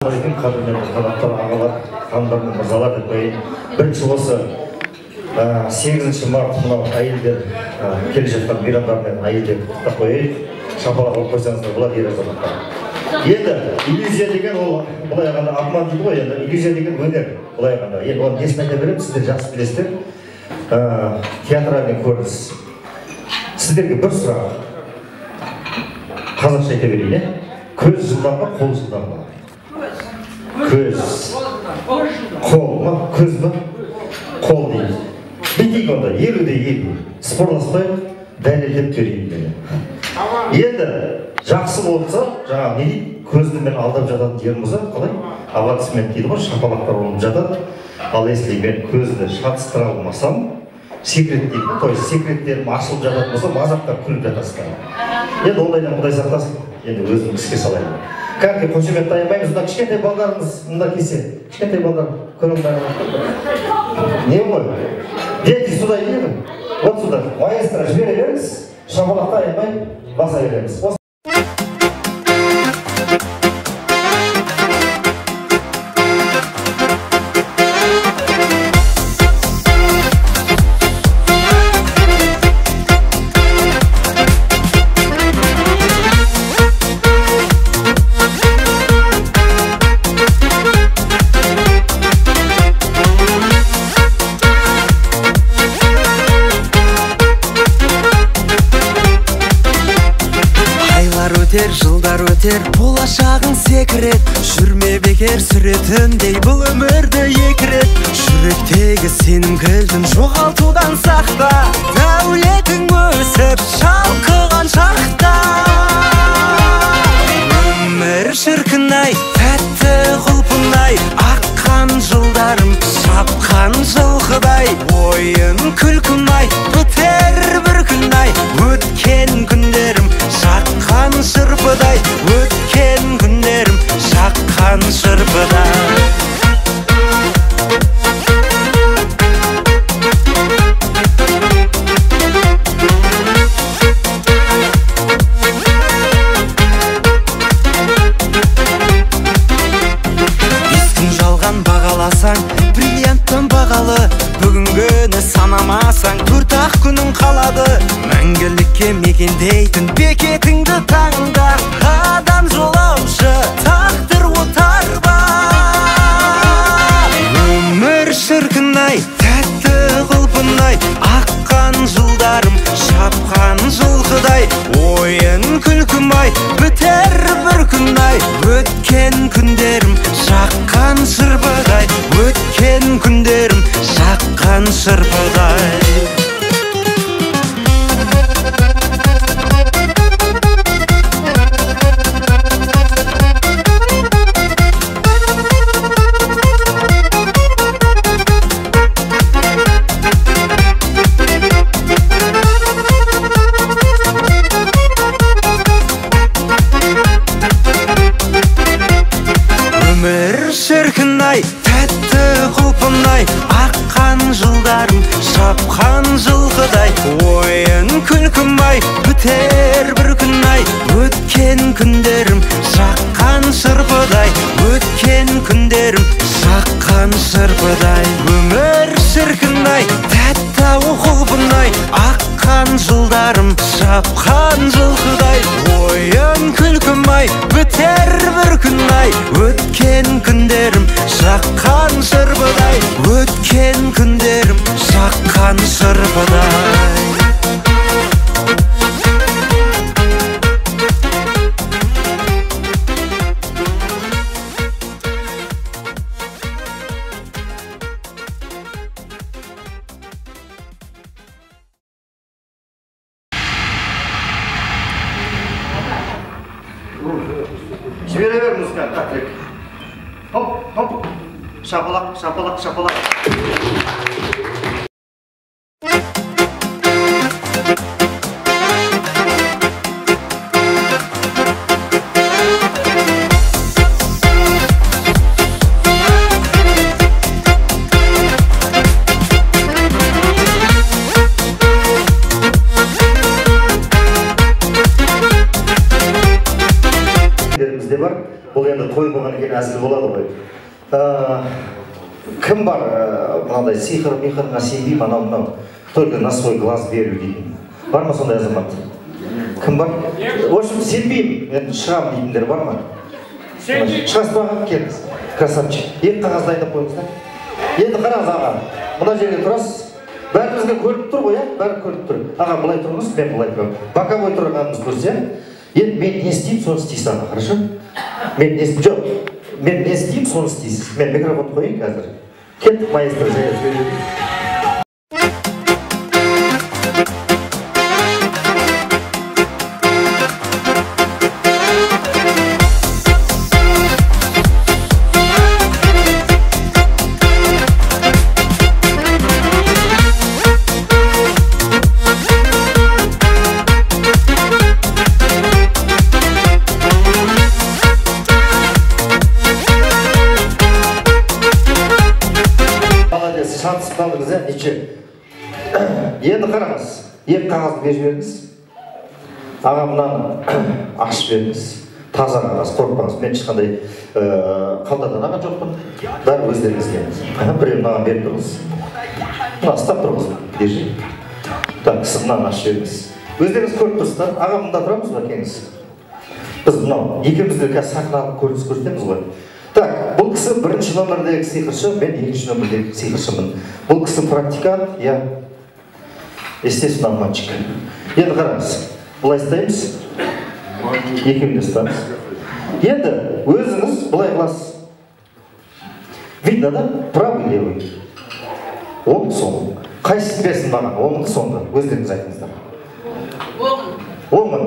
Қадірменді қонақтар, ағалар, ханымдар мен мырзалар деп қояйын. Бірінші осы 8 март мынау әйелдер келе жатқан мейрамдарымен әйелдерді құттықтап қояйық. Шапалақ ұрып қойсаңыздар болады, ер азаматтар. Енді иллюзия деген ол былай алғанда обман дейді ғой, енді иллюзия деген өнер былай алғанда. Енді оның несін айта беремін, сіздер жақсы білесіздер. Театральный көрініс. Сіздерге бір сұрақ. Қазақша айта берейін, иә? Көз жылдам ба, қол жылдам ба? Көз. Қол ма? Көз ба? Қол дейді. Бүйтейік онда, 50-де 50. Спорласпайық, дәлелдеп берейін мен. Енді жақсы болса, жаңағы не дейді? Көзді мен алдап жататын жерім болса, қалай? Аплодисмент дейді ғой, шапалақтар ұрынып жатады. Ал если мен көзді шатыстыра алмасам, секрет дейді ғой, то есть секреттерім ашылып жататын болса, мазақтап күліп жатасыздар. Енді ондайдан Құдай сақтасын, енді өзім іске салайын. Кәдімгі қошеметті аямаймыз. Мына кішкентай балдарымыз мында келсе, кішкентай балдар көре алмай қалады. Не ғой? Дети, сюда идите. Вот сюда. Маэстро, жібере беріңіз. Шапалақты аямай баса береміз. Жылдар өтер, болашағың секірет. Жүрме бекер сүретіндей бұл өмірді екі рет. Жүректегі сенім кілтін жоғалтудан сақта. Дәулетің өсіп шалқыған шақта. Өмір шіркін-ай, тәтті құлпынай, аққан жылдарым шапқан жылқыдай. Ойын күлкім-ай, бітер бір күн-ай, өткен күндерім жаққан шырпыдай, өткен күндерім жаққан шырпыдай. Бес күн жалған бағаласаң, бриллианттан бағалы. Бүгінгіні санамасаң, төрт-ақ күнің қалады. Мәңгілікке мекендейтін бекетіңді таңда. Адам жолаушы, тағдыр отарба. Өмір шіркін-ай, тәтті құлпынай, аққан жылдарым шапқан жылқыдай. Ойын күлкім-ай, бітер бір күн-ай, өткен күндерім жаққан шырпыдай, өткен күндерім жаққан шырпыдай. Өмір шіркін-ай, тәтті құлпынай, аққан жылдарым шапқан жылқыдай. Ойын күлкім-ай, бітер бір күн-ай, өткен күндерім жаққан шырпыдай, өткен күндерім жаққан шырпыдай. Өмір шіркін-ай, тәтті құлпынай, аққан жылдарым шапқан жылқыдай. Ойын күлкім-ай, бітер бір күн-ай, өткен күндерім жаққан шырпыдай, өткен күндерім жаққан шырпыдай. Жібере бер музыканы, так, хоп, хоп, шапалақ, шапалақ, шапалақ. Бар. Бұл енді Той болған екен, әзіл болады ғой. Кім бар мынандай сиқыр миқырға сенбеймін, анау мынау, только на свой глаз верю дейтін? Бар ма сондай азамат? Кім бар? В общем, сенбеймін, енді шығамын дейтіндер бар ма? Шығасыз ба, аға? Келіңіз, красавчик. Екі қағаз дайындап қойыңыздар. Енді қараңыз, аға, мына жерге тұрасыз. Бәрімізге көрініп тұр ғой, иә? Бәрі көрініп тұр. Аға, былай тұрыңыз, мен былай тұрамын. Боковой тұрғанымыз дұрыс, иә? Енді мен не істеймін, соны істейсіз, аға, хорошо? Мен не жоқ, мен не істеймін, соны істейсіз. Мен микрофон қояйын қазір. Кеттік, маэстро, жаяу сөйлейік. Енді қараңыз, екі қағазды беріп жіберіңіз. Аға, мынаны ашып беріңіз. Таза қағаз, қорықпаңыз. Мен ешқандай қалтадан алған жоқпын. Бәрі өздеріңізге. Біреу мынаған беріп тұрыңыз. Мына ұстап тұрыңыз. Держи. Так, сіз мынаны ашып жіберіңіз. Өздеріңіз көріп тұрсыздар. Аға, мында тұрамыз ба, келіңіз. Біз мынау екеуміз де қазір сахналық көрініс көрсетеміз ғой. Так, бұл кісі бірінші номердегі сиқыршы, мен екінші номердегі сиқыршымын. Бұл кісі практикант, я, естественно, обманщик. Енді қараңыз, былай ұстаймыз, екеуін де ұстаймыз. Енді өзіңіз былай қыласыз. Видно, да? Правый, левый. Оң, сол. Қайсысын берсін маған? Оңды, солды. Өздеріңіз айтыңыздар. Оңын.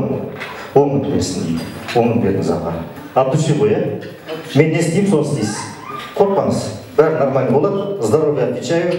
Оңын берсін дейді. Оңын беріңіз, аға. От души ғой, иә? Мен не істеймін, соны істейсіз. Қорықпаңыз. Бәрі нормально болады. Здоровье отвечаю.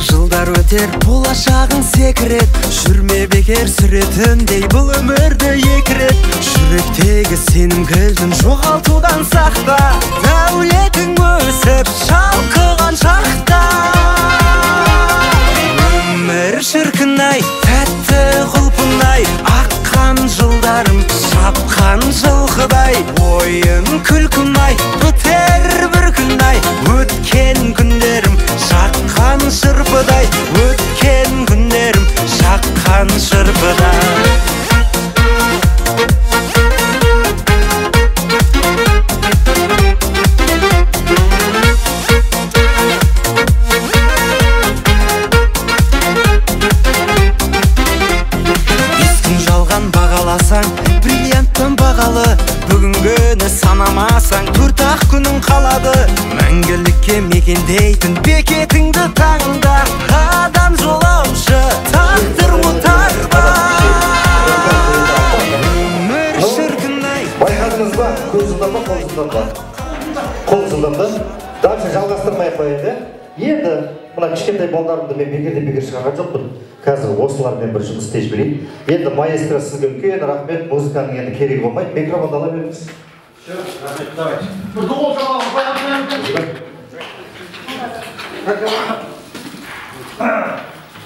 Жылдар өтер, болашағың секірет. Жүрме бекер сүретіндей бұл өмірді екі рет. Жүректегі сенім кілтін жоғалтудан сақта. Дәулетің өсіп шалқыған шақта. Өмір шіркін-ай, тәтті құлпынай, аққан жылдарым шапқан жылқыдай. Ойын күлкім-ай, бітер бір күн-ай, өткен күндерім шаққан шырпыдай, өткен күндерім шаққан шырпыдай. Бес күн жалған бағаласаң, бриллианттан бағалы. Бүгінгіні санамасаң, төрт-ақ күнің қалады. Мәңгілікке мекендейтін бекетіңді таңда. Адам жолаушы, тағдыр отарба. Өмір шіркін-ай. Байқадыңыз ба? Көз жылдам ба, қол жылдам ба? Қол жылдам ба? Дальше жалғастырмай ақ қояйық, ә? Енді мына кішкентай балдарымды мен бекерден бекер шығарған жоқпын. Қазір осылармен бір жұмыс істей жіберейін. Енді маэстро, сізге үлкен рахмет. Музыканың енді керегі болмайды. Микрофонды ала беріңіз. Рахмет, давайте. Бір қол шабамыз.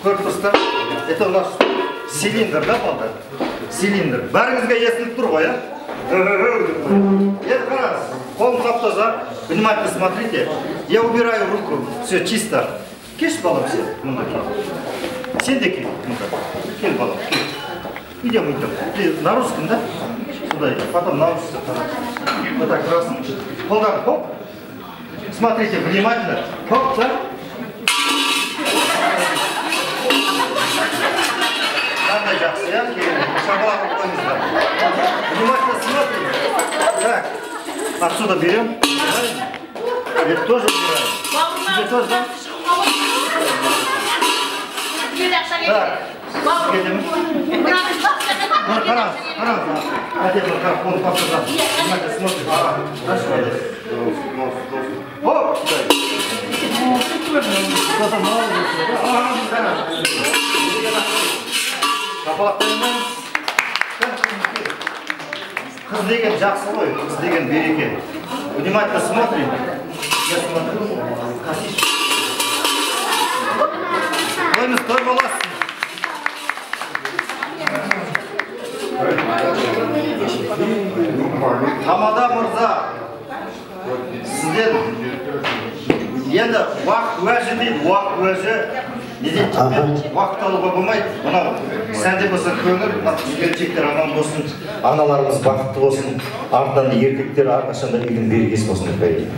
Көріп тұрсыздар, это у нас цилиндр, да, балдар? Цилиндр. Бәріңізге естіліп тұр ғой, ә? Енді қараңыз, қолым тап-таза. Внимательно смотрите. Я убираю руку. Все чисто. Кеш, балам, сен. Мында кел. Сен де кел. Мында. Кел, балам, кел. Идем, идем. Ты на русском, да? Сюда иди. Потом научишься. Вот так, раз. Қолдан, хоп. Смотрите внимательно. Хоп, да? Қандай жақсы, иә? Шапалақ қойыңыздар. Внимательно смотрим. Так, отсюда берем. Это тоже убираем. Тебе тоже, да? Так, кетеміз. Қараңыз, қараңыз. Әдемі, қарап, қолын тапсырған. Внимательно смотрим. Ага, дальше молодец. Оп, дай. Кто-то молодец. Ага, қараңыз. Шапалақтаймыз. Қыз деген жақсы ғой, қыз деген береке. Внимательно смотрим. Я смотрю. Тойымыз той боласың. Тамада мырза, сізден енді уақыт уәжі дейді, уақыт уәжі. Не дейді, уақыт алуға болмайды. Мынау сәнде болса көңіл, мына келіншектер аман болсын, аналарымыз бақытты болсын, артынан еркектер әрқашанда үйдің берекесі болсын деп айтайын.